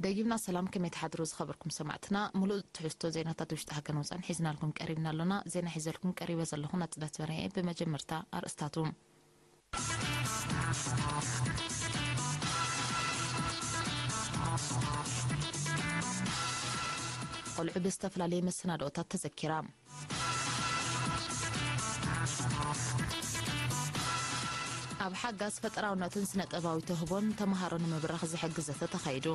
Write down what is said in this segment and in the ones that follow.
ደጊምና ሰላም፣ ከመይ ትሓድሩ ዝኸበርኩም ሰማዕትና? ሙሉእ ትሕዝቶ ዜናታት ውሽጢ ሃገርን ወፃን ሒዝናልኩም ቀሪብና ኣሎና። ዜና ሒዘልኩም ቀሪበ ዘለኹ ናጽነት በርሄ። ብመጀመርታ ኣርእስታቱ። ቆልዑ ብዝተፈላለየ መሰናድኦታት ተዘኪራ። ኣብ ሓጋዝ ፈጠራውነትን ስነ-ጥበባዊ ተህቦን ተምሃሮ ንምብራኽ ዝሕግዝ ዘተ ተኻይዱ።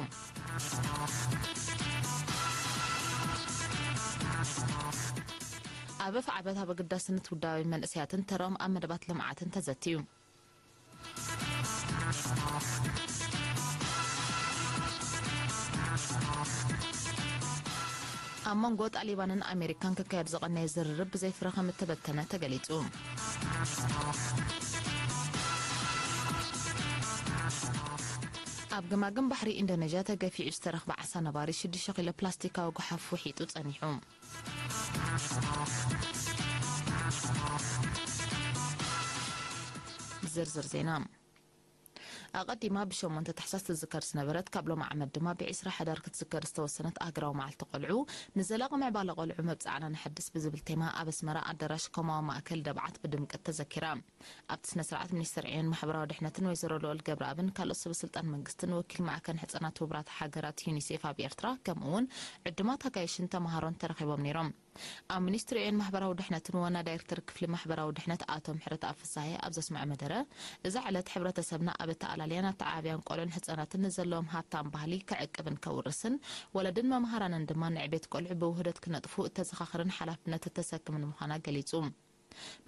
ኣብ ኣፍዓበት ኣብ ኣገዳስነት ውዳቤ መንእሰያትን ተረኦም ኣብ መደባት ልምዓትን ተዘትዩ። ኣብ መንጎ ጣሊባንን ኣሜሪካን ክካየድ ዝቐነየ ዝርርብ ብዘይ ፍረ ከም እተበተነ ተገሊጹ። ኣብ ገማግም ባሕሪ ኢንዶኔዥያ ተገፊዑ ዝተረኽበ ዓሳ ነባሪ ሽዱሽተ ኪሎ ፕላስቲካዊ ጓሓፍ ውሒጡ ጸኒሑ። ዝርዝር ዜና። ኣቐዲማ ብሸሞንተ ታሕሳስ ትዝከር ዝነበረት፣ ካብ ሎሚ ዓመት ድማ ብዒስራ ሕዳር ክትዝከር ዝተወሰነት ኣህግራዊ መዓልቲ ቆልዑ፣ ንዘላቒ ምዕባለ ቆልዑ መብጽዓና ነሐድስ ብዝብል ቴማ ኣብ ኣስመራ ኣዳራሽ ኮማዊ ማእከል ደብዓት ብድምቀት ተዘኪራ። ኣብቲ ስነ ስርዓት ሚኒስትር ዕዮን ማሕበራዊ ድሕነትን ወይዘሮ ልኦል ገብረኣብን ካልኦት ሰበ ስልጣን መንግስትን ወኪል ማዕከን ሕጻናት ህቡራት ሃገራት ዩኒሴፍ ኣብ ኤርትራ ከምኡ እውን ዕዱማት ኣጋይሽን ተምሃሮን ተረኺቦም ነይሮም። ኣብ ሚኒስትሪ ዕዮን ማሕበራዊ ድሕነትን ዋና ዳይሬክተር ክፍሊ ማሕበራዊ ድሕነት ኣቶ ምሕረተኣብ ፍስሃየ ኣብ ዘስምዖ መደረ፣ እዛ ዕለት ሕብረተሰብና ኣብ ኣተኣላልያን ኣተዓባብያን ቆልዑን ህጻናትን ንዘለዎም ሃብታም ባህሊ ክዕቅብን ከውርስን፣ ወለድን መምሃራንን ድማ ንዕቤት ቆልዑ ብውህደት ክነጥፉ እተዘኻኽርን ሓላፍነት እተሰክምን ምዃና ገሊጹ።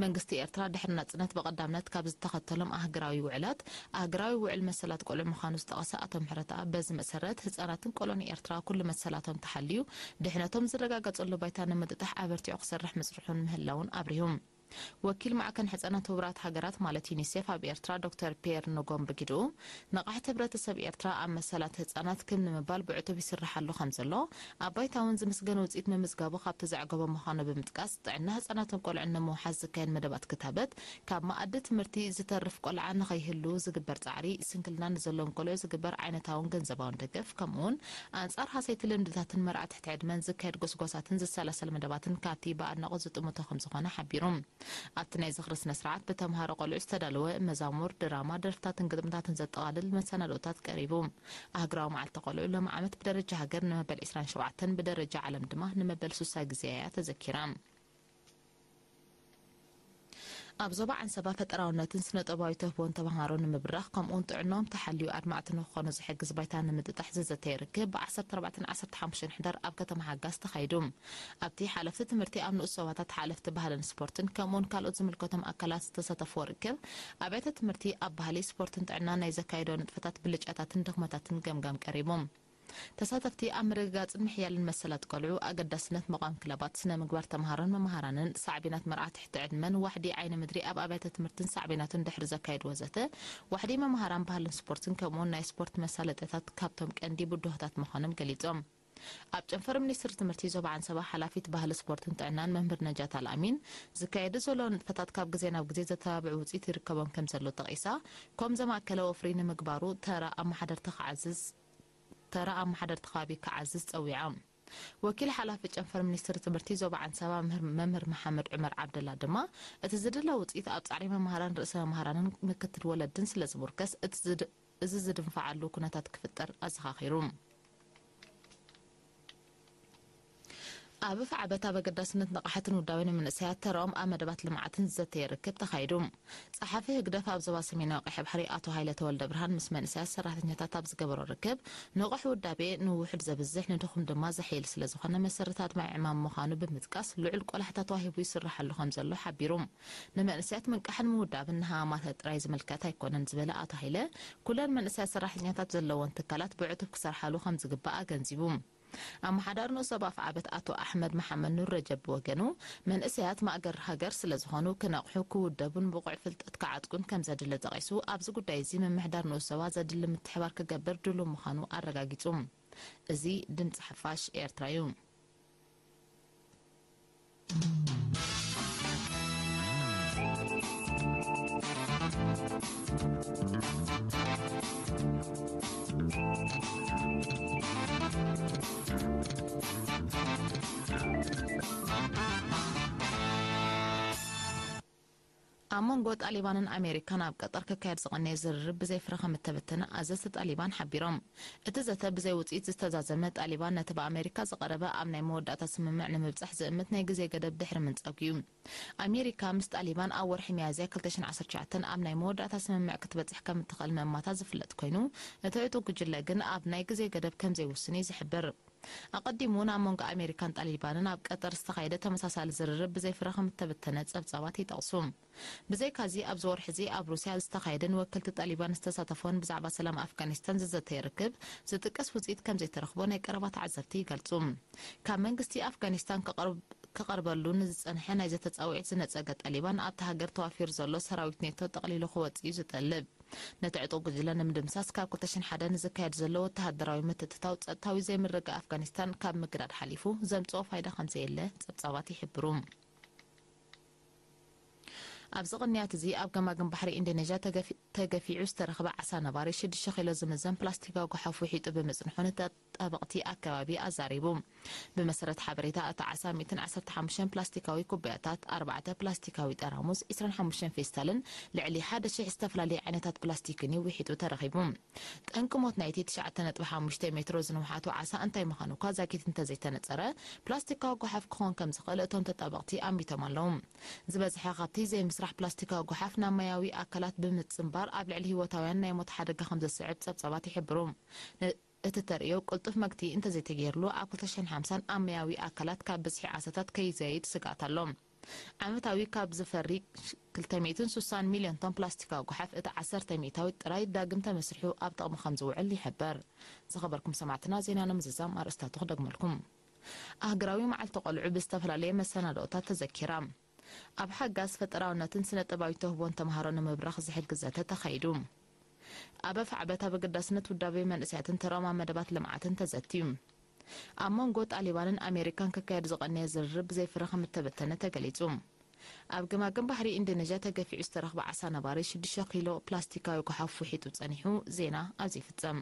መንግስቲ ኤርትራ ድሕሪ ናጽነት ብቐዳምነት ካብ ዝተኸተሎም ኣህግራዊ ውዕላት፣ ኣህግራዊ ውዕል መሰላት ቆልዑ ምዃኑ ዝጠቐሰ ኣቶ ምሕረተኣብ፣ በዚ መሰረት ህጻናትን ቆልዑን ኤርትራ ኩሉ መሰላቶም ተሓልዩ ድሕነቶም ዝረጋገጸሉ ባይታ ንምጥጣሕ ኣበርቲዑ ክሰርሕ ምጽንሑን ምህላውን ኣብሪሁ። ወኪል ማዕከን ሕጻናት ህቡራት ሃገራት ማለት ዩኒሴፍ ኣብ ኤርትራ ዶክተር ፒየር ንጎም ብጊድኡ፣ ንቕሓት ሕብረተሰብ ኤርትራ ኣብ መሰላት ህጻናት ክብ ንምባል ብዕቱብ ይስርሓሉ ከም ዘሎ፣ ኣብ ባይታ እውን ዝምስገን ውጽኢት ምምዝጋቡ ካብቲ ዘዕገቦ ምዃኑ ብምጥቃስ፣ ጥዕና ህጻናትን ቆልዑን ንምውሓስ ዝካየድ መደባት ክታበት፣ ካብ መኣዲ ትምህርቲ ዝተርፍ ቆልዓ ንኸይህሉ ዝግበር ጻዕሪ፣ ስንክልና ንዘለዎም ቆልዑ ዝግበር ዓይነታውን ገንዘባውን ደገፍ፣ ከምኡውን ኣንጻር ሃሰይቲ ልምድታትን መርዓ ትሕቲ ዕድመን ዝካየድ ጎስጓሳትን ዝሰላሰል መደባትን ካብቲ ብኣድናቖት ዝጥምቶ ከም ዝኾነ ሓቢሩ። ኣብቲ ናይ ዝኽሪ ስነ ስርዓት ብተምሃሮ ቆልዑ ዝተዳለወ መዛሙር፣ ድራማ፣ ደርፍታትን ግጥምታትን ዘጠቓልል መሰናድኦታት ቀሪቡ። ኣህግራዊ መዓልቲ ቆልዑ ሎሚ ዓመት ብደረጃ ሃገር ንመበል ዕስራን ሸውዓተን፣ ብደረጃ ዓለም ድማ ንመበል ሱሳ ግዜ እያ ተዘኪራ። ኣብ ዞባ ዓንሰባ ፈጠራውነትን ስነ-ጥበባዊ ተህቦን ተምሃሮ ንምብራኽ፣ ከምኡውን ጥዕናኦም ተሓልዩ ኣድማዕቲ ንክኾኑ ዝሕግዝ ባይታ ንምጥጣሕ ዝዘተየ ርክብ ብ ዓሰርተ ኣርባዕተን ዓሰርተ ሓሙሽተን ሕዳር ኣብ ከተማ ሓጋዝ ተኻይዱ። ኣብቲ ሓለፍቲ ትምህርቲ፣ ኣብ ንኡስ ዞባታት ሓለፍቲ ባህልን ስፖርትን፣ ከምኡውን ካልኦት ዝምልከቶም ኣካላት ዝተሳተፍዎ ርክብ፣ ኣብያተ ትምህርቲ ኣብ ባህሊ፣ ስፖርትን ጥዕናን ናይ ዘካየዶ ንጥፈታት ብልጫታትን ድኽመታትን ገምጋም ቀሪቡ። ተሳተፍቲ ኣብ ምርግጋጽን ምሕያልን መሰላት ቆልዑ፣ ኣገዳስነት ምቋም ክለባት ስነ ምግባር ተምሃሮን መምሃራንን፣ ሳዕቤናት መርዓ ትሕቲ ዕድመን ዋሕዲ ዓይኒ ምድሪ ኣብ ኣብያተ ትምህርትን ሳዕቤናቱን ድሕሪ ዘካየድዎ ዘተ፣ ዋሕዲ መምሃራን ባህልን ስፖርትን ከምኡውን ናይ ስፖርት መሳለጥያታት ካብቶም ቀንዲ ብድሆታት ምዃኖም ገሊጾም። ኣብ ጨንፈር ሚኒስትሪ ትምህርቲ ዞባ ዓንሰባ ሓላፊት ባህሊ ስፖርትን ጥዕናን መምህር ነጃት ኣልኣሚን፣ ዝካየዱ ዘለዉ ንጥፈታት ካብ ግዜ ናብ ግዜ ዘተባብዕ ውፅኢት ይርከቦም ከም ዘሎ ጠቒሳ፣ ከም ዘማእከለ ወፍሪ ንምግባሩ ተራ ኣመሓደርቲ ክዓዝዝ ተራ ኣመሓደርቲ ከባቢ ክዓዝዝ ፀዊዖም። ወኪል ሓላፊ ጨንፈር ሚኒስትሪ ትምህርቲ ዞባ ዓንሰባ መምህር መምህር መሓመድ ዑመር ዓብደላ ድማ፣ እቲ ዝድለ ውፅኢት ኣብ ፃዕሪ መምሃራን ርእሰ መምሃራንን ምክትል ወለድን ስለ ዝሙርከስ፣ እቲ ዝድ- እዚ ዝድንፈዓሉ ኩነታት ክፍጠር ኣዘኻኺሩ። ኣብ ኣፍዓበት ኣብ ኣገዳስነት ንቕሓትን ውዳቤን መንእሰያት ተረኦም ኣብ መደባት ልምዓትን ዝዘተየ ርክብ ተኻይዱ። ጸሓፊ ህግደፍ ኣብ ዞባ ሰሜናዊ ቀይሕ ባሕሪ ኣቶ ሃይለ ተወልደ ብርሃን ምስ መንእሰያት ሰራሕተኛታት ኣብ ዝገበሮ ርክብ፣ ንቑሕ ውዳቤ ንውሑድ ዘብዝሕ ንድኹም ድማ ዘሕይል ስለ ዝኾነ መሰረት ኣድማዒ ዕማም ምዃኑ ብምጥቃስ፣ ልዑል ቆላሕታ ተዋሂቡ ይስርሓሉ ከም ዘሎ ሓቢሩ። ንመንእሰያት ምንቃሕን ምውዳብን ንሃማማተ ጥራይ ዝምልከት ኣይኮነን ዝበለ ኣቶ ሃይለ፣ ኩለን መንእሰያት ሰራሕተኛታት ዘለወን ትካላት ብዕቱብ ክሰርሓሉ ከም ዝግባእ ኣገንዚቡ። ኣመሓዳሪ ንኡስ ዞባ ኣፍዓበት ኣቶ ኣሕመድ መሓመድ ኑር ረጀብ ብወገኑ፣ መንእሰያት ማእገር ሃገር ስለ ዝኾኑ ክነቕሑ፣ ክውደቡን ብቑዕ ፍልጠት ክዓጥቁን ከም ዘድሊ ጠቒሱ፣ ኣብዚ ጉዳይ እዚ ምምሕዳር ንኡስ ዞባ ዘድሊ ምትሕባር ክገብር ድሉው ምዃኑ ኣረጋጊጹ። እዚ ድምጺ ሓፋሽ ኤርትራ እዩ። ኣብ መንጎ ጣሊባንን ኣሜሪካን ኣብ ቀጠር ክካየድ ዝቐነየ ዝርርብ ብዘይ ፍረ ከም እተበተነ ኣዘዝቲ ጣሊባን ሓቢሮም። እቲ ዘተ ብዘይ ውጽኢት ዝተዛዘመ፣ ጣሊባን ነቲ ብኣሜሪካ ዝቐረበ ኣብ ናይ መወዳእታ ስምምዕ ንምብጻሕ ዝእምት ናይ ግዜ ገደብ ድሕሪ ምንጻጉ እዩ። ኣሜሪካ ምስ ጣሊባን ኣብ ወርሒ ሚያዝያ ክልተ ሽሕን ዓሰርተ ትሽዓተን ኣብ ናይ መወዳእታ ስምምዕ ክትበጽሕ ከም እትኽእል ምእማታ ዝፍለጥ ኮይኑ፣ እቲ ዕጡቕ ጉጅለ ግን ኣብ ናይ ግዜ ገደብ ከም ዘይውስን እዩ ዝሕብር። ኣቐዲሙ እውን ኣብ መንጎ ኣሜሪካን ጣሊባንን ኣብ ቀጠር ዝተኻየደ ተመሳሳሊ ዝርርብ ብዘይ ፍረ ከም እተበተነ ጸብጻባት ይጠቕሱ። ብዘይካዚ ኣብዚ ወርሒ እዚ ኣብ ሩስያ ዝተኻየደን ወከልቲ ጣሊባን ዝተሳተፎን ብዛዕባ ሰላም ኣፍጋኒስታን ዝዘተየ ርክብ ዝጥቀስ ውጽኢት ከም ዘይተረኽቦ ናይ ቀረባ ተዓዘብቲ ይገልጹ። ካብ መንግስቲ ኣፍጋኒስታን ክቐርብ ክቐርበሉ ንዝጸንሐ ናይ ዘተ ጻውዒት ዝነጸገ ጣሊባን ኣብቲ ሃገር ተዋፊሩ ዘሎ ሰራዊት ኔቶ ጠቕሊሉ ክወጽእ እዩ ዝጠልብ። ነቲ ዕጡቕ ጉጅለ ንምድምሳስ ካብ ክልተ ሽሕን ሓደን ዝካየድ ዘሎ ወተሃደራዊ ምትእትታው ጸጥታዊ ዘይምርግጋእ ኣፍጋኒስታን ካብ ምግዳድ ሓሊፉ ዘምጽኦ ፋይዳ ከም ዘየለ ጸብጻባት ይሕብሩ። ኣብዚ ቅንያት እዚ ኣብ ገማግም ባሕሪ ኢንዶኔዥያ ተገፊ- ተገፊዑ ዝተረኽበ ዓሳ ነባሪ ሽዱሽተ ኪሎ ዝምዘን ፕላስቲካዊ ጓሓፍ ውሒጡ ብምጽንሑ ንተጣበቕቲ ኣከባቢ ኣዛሪቡ። ብመሰረት ሓበሬታ እቲ ዓሳ ሚእትን ዓሰርተ ሓሙሽተን ፕላስቲካዊ ኩባያታት፣ ኣርባዕተ ፕላስቲካዊ ጠራሙዝ፣ ዕስራን ሓሙሽተን ፌስታልን ልዕሊ ሓደ ሽሕ ዝተፈላለዩ ዓይነታት ፕላስቲክን እዩ ውሒጡ ተረኺቡ። ጠንቂ ሞት ናይቲ ትሽዓተ ነጥቢ ሓሙሽተ ሜትሮ ዝንውሓቱ ዓሳ እንታይ ምዃኑ እኳ ዛጊት እንተዘይተነጸረ፣ ፕላስቲካዊ ጓሓፍ ክኾን ከም ዝኽእል እቶም ተጣበቕቲ ኣሚቶም ኣለዉ። ዝበዝሐ ካብቲ ዘይምስራሕ ፕላስቲካዊ ጓሓፍ ናብ ማያዊ ኣካላት ብምጽንባር ኣብ ልዕሊ ህይወታውያን ናይ ሞት ሓደጋ ከም ዘስዕብ ጸብጻባት ይሕብሩ። ን- እቲ ተርእዮ ቅልጡፍ መግቲ እንተዘይተገይርሉ ኣብ ክልተ ሽሕን ሓምሳን ኣብ ማያዊ ኣካላት ካብ ብዝሒ ዓሳታት ከይዘይድ ስግኣት ኣሎ። ዓመታዊ ካብ ዝፈሪ ክልተ ሚእትን ስሳን ሚልዮን ቶን ፕላስቲካዊ ጓሓፍ እቲ ዓሰርተ ሚእታዊት ጥራይ ዳግም ተመስሪሑ ኣብ ጥቕሚ ከም ዝውዕል ይሕበር። ዝኸበርኩም ሰማዕትና፣ ዜና ንምዝዛም ኣርእስታቱ ክደግመልኩም። ኣህግራዊ መዓልቲ ቆልዑ ብዝተፈላለየ መሰናድኦታት ተዘኪራ። ኣብ ሓጋዝ ፈጠራውነትን ስነ ጥበባዊ ተውህቦን ተምሃሮ ንምብራኽ ዝሕግዝ ዘተ ተኻይዱ። ኣብ ኣፍዓበት ኣብ ኣገዳስነት ውዳቤ መንእሰያትን ተራማ መደባት ልምዓትን ተዘትዩ። ኣብ መንጎ ጣሊባንን ኣሜሪካን ክካየድ ዝቐነየ ዝርርብ ብዘይፍረ ከም እተበተነ ተገሊጹ። ኣብ ገማግም ባሕሪ ኢንዶኔዥያ ተገፊዑ ዝተረኽበ ዓሳ ነባሪ ሽዱሽተ ኪሎ ፕላስቲካዊ ጓሓፍ ውሒጡ ጸኒሑ። ዜና ኣብዚ ይፍጸም።